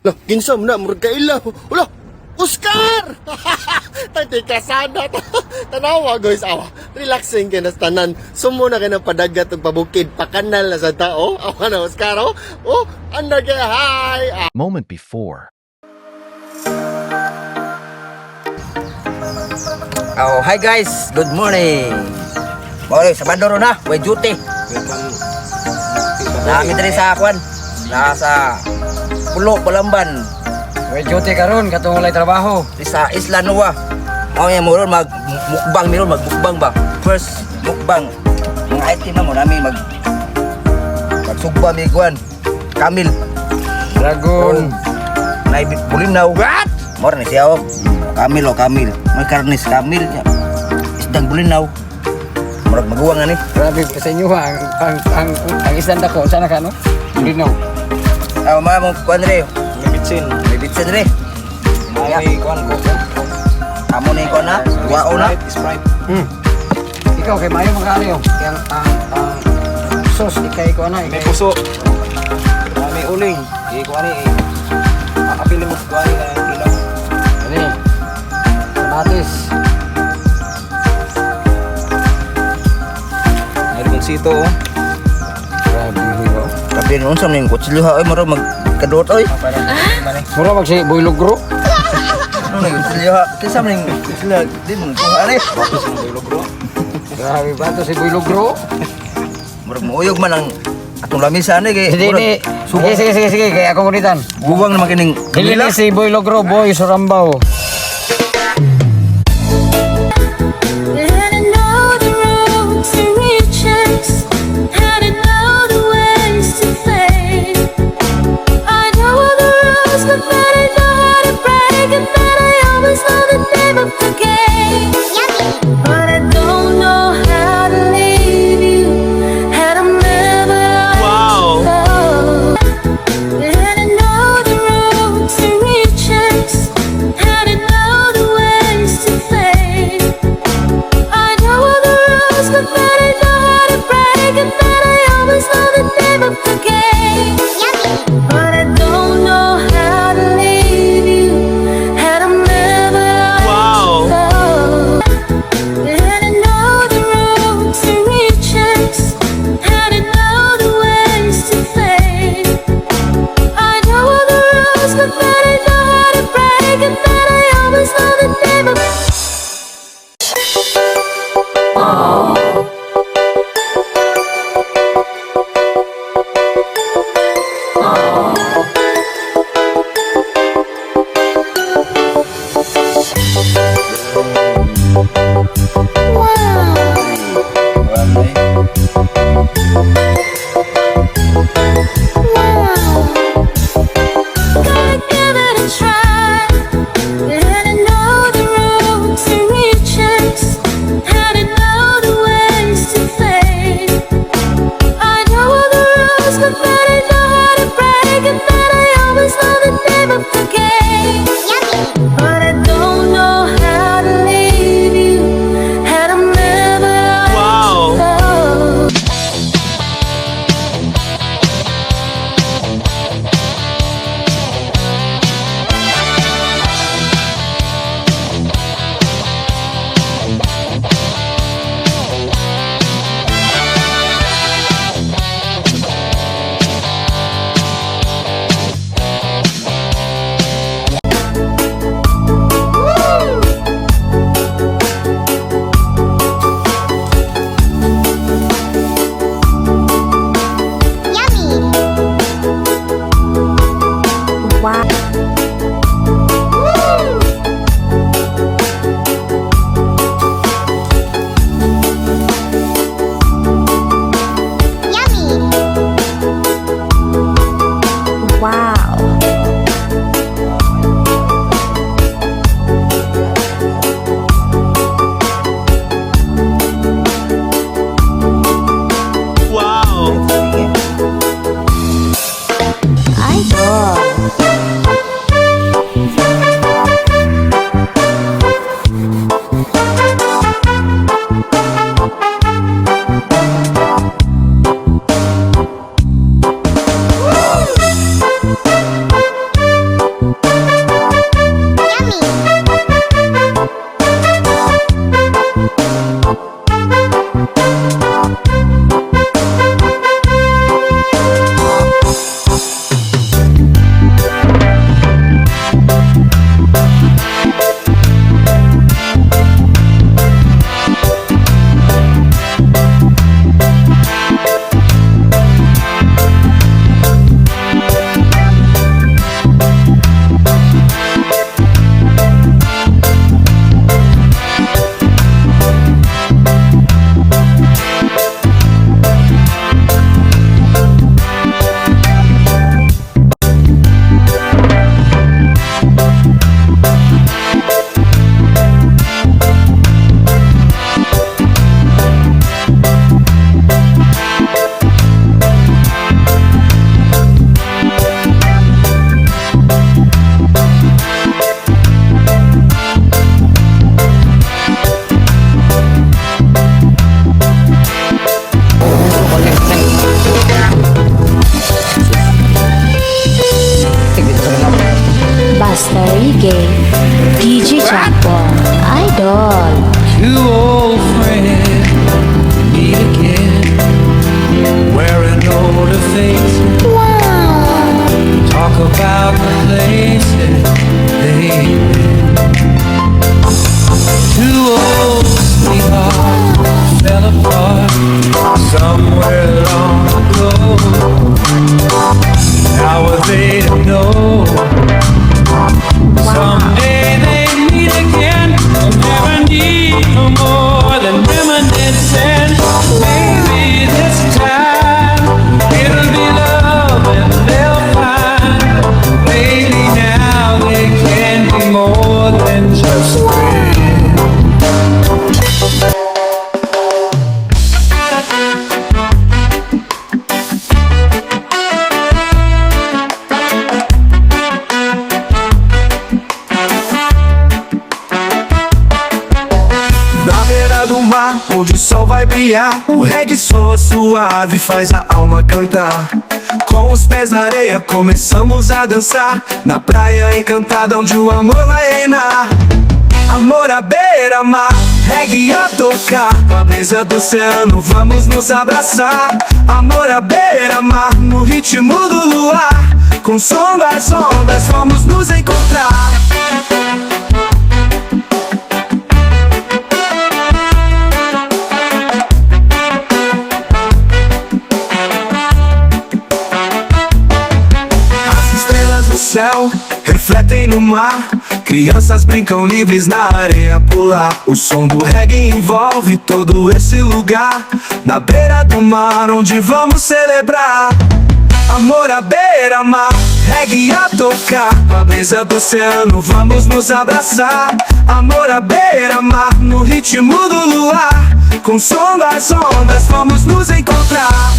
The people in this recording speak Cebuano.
Lah, kinsa man na, murag kaila. Wala, Oscar! Tati kasada. Tanawa, guys, awa. Relaxing kay nas tanan. Sumo na kay ng padagat ug pabukid, pakanal na sa tao. Awa na Oscar, oh. Oh, anda kay hi. Ah. Moment before. Oh, hi guys, good morning. Mao Sabado ro na, way duty. Nami diri sa kwan. Nasa Pulo, Balamban, May duty karon katong walay trabaho. di sa Isla Nova. Mao ya mo ron mag mukbang mi ron, magmukbang ba. First mukbang. Mga item na mo nami magsugba mi kwan. Kamil, Dragon. nay bulinaw. What? Mao ni siya oh. Kamil oh, kamil. May karnis kamil. Isdang bulinaw. Murag maguwang na ni. Grabe sa inyo ha ang isang dako sana ka no? Linaw. Ah, mga mo kuan re. May bitsin. May bitsin re. May kuan ko. Amo na ikaw na, wao na. Sprite, Sprite. Ikaw kay mayo man kaayo. Kay ang sauce ikay ko ana May ikay. puso. May uling. Eh, kuan ni eh. Apili mo kuan ni ilaw. Ani. Kamatis. May libonsito oh. Grabe hiwa. Kabi noon sa ning kutsilyo ha, oy maro mag kadot oy. Parang man eh. Mura mag si Boy Lugro. Ano ning kutsilyo ha? Kinsa man ning kutsilyo di mo kuha re. Grabe ba to si Boy Lugro? Murag mouyog man ang atong lamisa ni kay Hindi murag hindi. Sige sige sige sige kay akong unitan. Guwang naman kining Dili ni si Boy Lugro, Boy Surambaw. And I know the road to riches, and I know the ways to fame. I know all the rules, but then I know how to break, and then I always know the name of the game. But I don't know how to leave you, and I'm never Wow. go. And I know the road to riches, and I Kay DJ Chapo. Idol. Two old friends meet again, wearing older faces. Talk about the places they've been. Two old sweethearts fell apart somewhere long ago. How were they to know? Someday they meet again and never need for more than reminiscing. Maybe this time it'll be love and they'll find. Maybe now they can be more than just friends. Na beira do mar, onde o sol vai brilhar, o reggae soa suave, faz a alma cantar. Com os pés na areia, começamos a dançar. Na praia encantada, onde o amor vai reinar. Amor à beira-mar, reggae a tocar. Com a brisa do oceano, vamos nos abraçar. Amor à beira-mar, no ritmo do luar. Com o som das ondas, vamos nos encontrar. As estrelas do céu refletem no mar. Crianças brincam livres na areia pular. O som do reggae envolve todo esse lugar. Na beira do mar, onde vamos celebrar. Amor à beira-mar, reggae a tocar. Com a brisa do oceano, vamos nos abraçar. Amor à beira-mar, no ritmo do luar. Com o som das ondas, vamos nos encontrar.